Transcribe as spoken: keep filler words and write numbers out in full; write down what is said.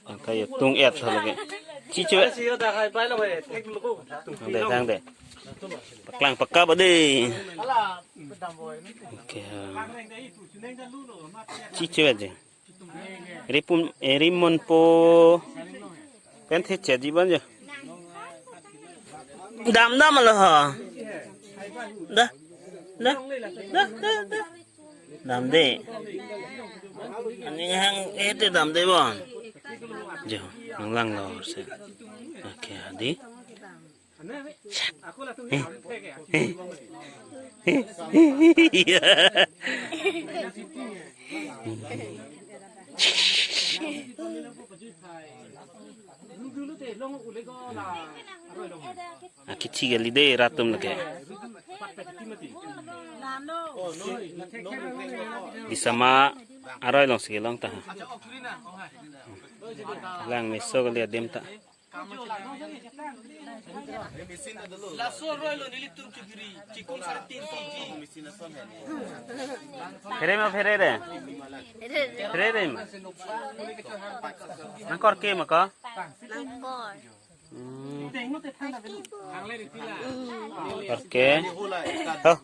Angkai tung et tho lagi. Chicho. Thang de, thang de. Paklang pakap ade. Okay. Chicho aja. Ripum, eh, rimonpo. Pen the che jiban jo. Dam dam lo ha. Da. Da. Da. Da. Da. Dam de. Aning hang ete dam de bon. Jo, nang lang lo se. Okay, adi. Akichi kali de rat atum lake. Bisama aroi alongsi kelong ta. Lang meso kali adim ta. Laso aroi lo nelitum chukiri, chikung sare tin kg. Phere ma phere re? Phere re ma? Nangkor ke ma ko? Nangkor. Hmm. Kor ke. Oh.